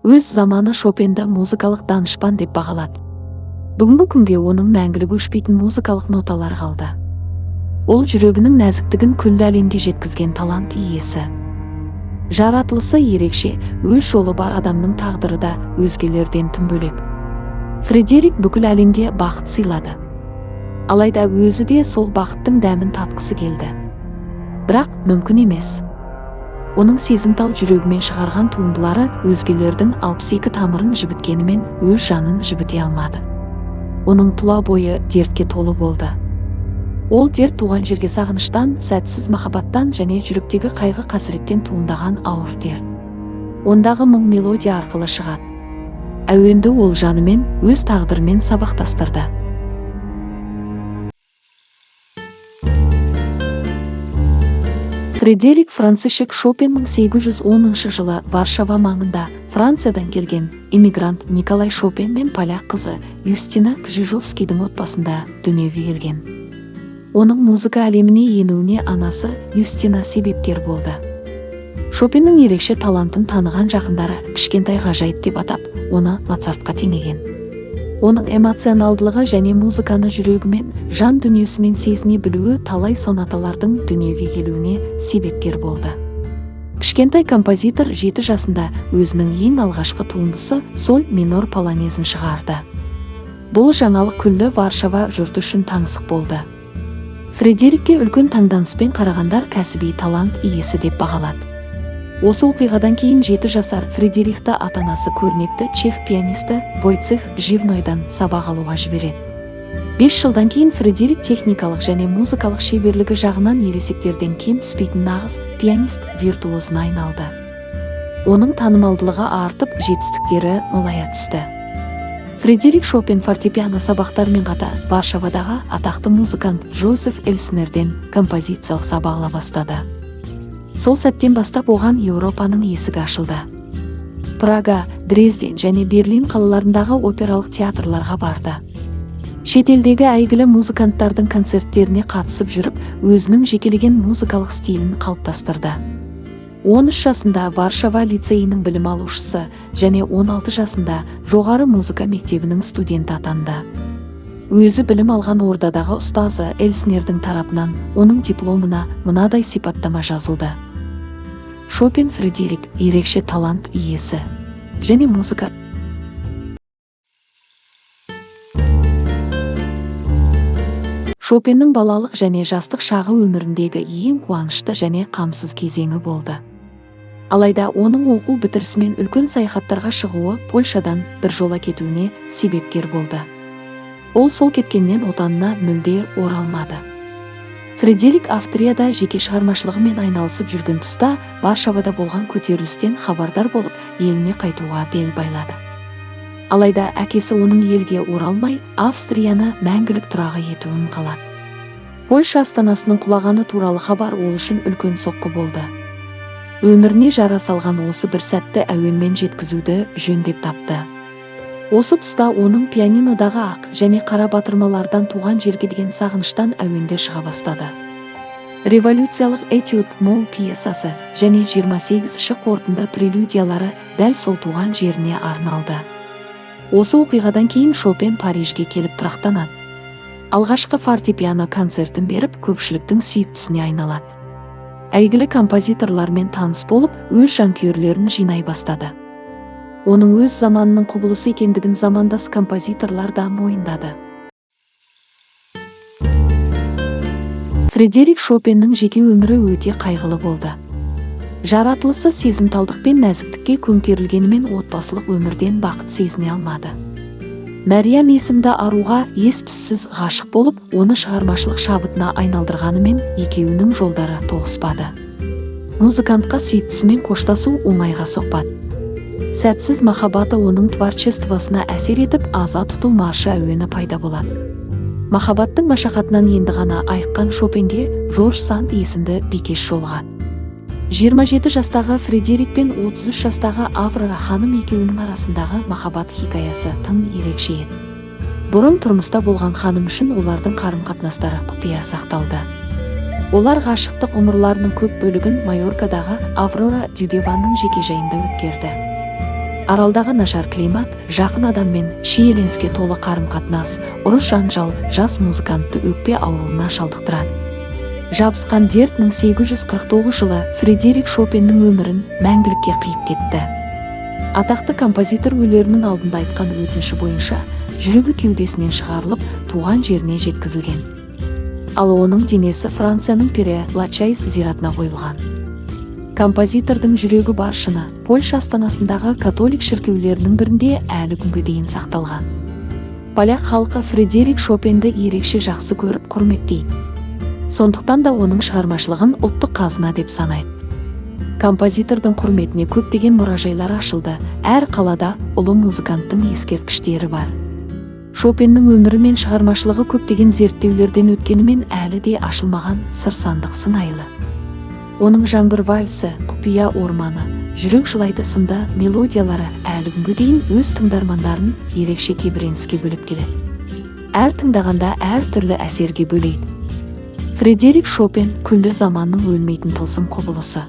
Өз заманы Шопенді музыкалық данышпан деп бағалады. Бүгінгі күнге оның мәңгілік өшпейтін музыкалық ноталары қалды. Ол жүрегінің нәзіктігін күллі әлемге жеткізген талант иесі. Жаратылысы ерекше, өз жолы бар адамның тағдыры да өзгелерден тым бөлек. Фредерик бүкіл әлемге бақыт сыйлады. Алайда өзі де сол бақыттың дәмін татқысы келді. Бірақ мүмкін емес. Оның сезімтал жүрегімен шығарған туындылары өзгелердің 62 тамырын жібіткенімен өз жанын жібіте алмады. Оның тұла бойы дертке толы болды. Ол дерт туған жерге сағыныштан, сәтсіз махаббаттан және жүректегі қайғы-қасіреттен туындаған ауыр дерт. Ондағы мұң мелодия арқылы шығады. Әуенді ол жанымен, өз тағдырымен сабақтастырды. Фредерик Францишек Шопен 1810 жылы Варшава маңында Франциядан келген иммигрант Николай Шопен мен поляк қызы Юстина Кжижовскийдің отбасында дүниеге келген. Оның музыка әлеміне енуіне анасы Юстина себепкер болды. Шопеннің ерекше талантын таныған жақындары кішкентай ғажайып деп атап, оны Моцартқа теңеген. Оның эмоционалдылығы және музыканы жүрегімен, жан дүниесімен сезіне білуі талай сонаталардың дүниеге келуіне себепкер болды. Кішкентай композитор 7 жасында өзінің ең алғашқы туындысы соль минор полонезін шығарды. Бұл жаңалық күллі Варшава жұрты үшін таңсық болды. Фредерикке үлкен таңданыспен қарағандар кәсіби талант иесі деп бағалады. Осы оқиғадан кейін 7 жасар Фредерикті ата-анасы көрнекті чех пианисті Войцех Живнойдан сабақ алуға жібереді. 5 жылдан кейін Фредерик техникалық және музыкалық шеберлігі жағынан ересектерден кем түспейтін нағыз пианист виртуозына айналды. Оның танымалдылығы артып, жетістіктері молая түсті. Фредерик Шопен фортепиано сабақтарымен қатар Варшавадағы атақты музыкант Жозеф Эльснерден композициялық сабақ ала бастады. Сол сәттен бастап оған Еуропаның есігі ашылды. Прага, Дрезден және Берлин қалаларындағы опералық театрларға барды. Шетелдегі әйгілі музыканттардың концерттеріне қатысып жүріп, өзінің жекелеген музыкалық стилін қалыптастырды. 13 жасында Варшава лицейінің білім алушысы және 16 жасында жоғары музыка мектебінің студенті атанды. Өзі білім алған ордадағы ұстазы Эльснердің тарапынан оның дипломына мынадай сипаттама жазылды. Шопен Фредерик ерекше талант иесі және музыка Шопеннің балалық және жастық шағы өміріндегі ең қуанышты және қамсыз кезеңі болды. Алайда оның оқу бітірісімен үлкен саяхаттарға шығуы Польшадан бір жола кетуіне себепкер болды. Ол сол кеткеннен отанына мүлде оралмады. Фредерик Австрияда жеке шығармашылығымен айналысып жүрген тұста Варшавада болған көтерілістен хабардар болып, еліне қайтуға бел байлады. Алайда әкесі оның елге оралмай, Австрияны мәңгілік тұрағы етуін қалады. Польша астанасының құлағаны туралы хабар ол үшін үлкен соққы болды. Өміріне жара салған осы бір сәтті әуенмен жеткізуді жөн деп тапты. Осы тұста оның пианинодағы ақ және қара батырмалардан туған жерге деген сағыныштан әуендер шыға бастады. Революциялық этюд мол пьесасы және 28-ші қорытынды прелюдиялары дәл сол туған жеріне арналды. Осы оқиғадан кейін Шопен Парижге келіп тұрақтанады. Алғашқы фортепиано концертін беріп, көпшіліктің сүйіктісіне айналады. Әйгілі композиторлармен таныс болып, өз жанкүйерлерін жинай бастады. Оның өз заманының құбылысы екендігін замандас композиторлар да мойындады. Фредерик Шопеннің жеке өмірі өте қайғылы болды. Жаратылысы сезімталдық пен нәзіктікке көмкерілгенімен отбасылық өмірден бақыт сезіне алмады. Мәриям есімді аруға ес-түссіз ғашық болып, оны шығармашылық шабытына айналдырғанымен екеуінің жолдары тоғыспады. Музыкантқа сүйіктісімен қоштасу оңайға соқпады. Сәтсіз махаббаты оның творчествосына әсер етіп, аза тұту маршы әуені пайда болады. Махаббаттың машақатынан енді ғана айыққан Шопенге Жорж Санд есімді бикеш жолығады. 27 жастағы Фредерик пен 33 жастағы Аврора ханым екеуінің арасындағы махаббат хикаясы тым ерекше еді. Бұрын тұрмыста болған ханым үшін олардың қарым-қатынастары құпия сақталды. Олар ғашықтық ғұмырларының көп бөлігін Майоркадағы Аврора Дюгеванның жекежайында өткерді. Аралдағы нашар климат, жақын адаммен шиеленіске толы қарым-қатынас, ұрыс-жанжал жас музыкантты өкпе ауруына шалдықтырады. Жабысқан дерт 1849 жылы Фредерик Шопеннің өмірін мәңгілікке қиып кетті. Атақты композитор өлерінің алдында айтқан өтініші бойынша жүрегі кеудесінен шығарылып, туған жеріне жеткізілген. Ал оның денесі Францияның Пере Лачайз зиратына қойылған. Композитордың жүрегі бар шыны Польша астанасындағы католик шіркеулерінің бірінде әлі күнге дейін сақталған. Поляк халқы Фредерик Шопенді ерекше жақсы көріп, құрметтейді. Сондықтан да оның шығармашылығын ұлттық қазына деп санайды. Композитордың құрметіне көптеген мұражайлар ашылды, әр қалада ұлы музыканттың ескерткіштері бар. Шопеннің өмірі мен шығармашылығы көптеген зерттеулерден өткенімен, әлі де ашылмаған сыр сандық сыңайлы. Оның «Жаңбыр вальсі», «Құпия орманы», «Жүрек жылайды» сынды мелодиялары әлі күнге дейін өз тыңдармандарын ерекше тебіреніске бөлеп келеді. Әр тыңдағанда әр түрлі әсерге бөлейді. Фредерик Шопен – күллі заманның өлмейтін тылсым құбылысы.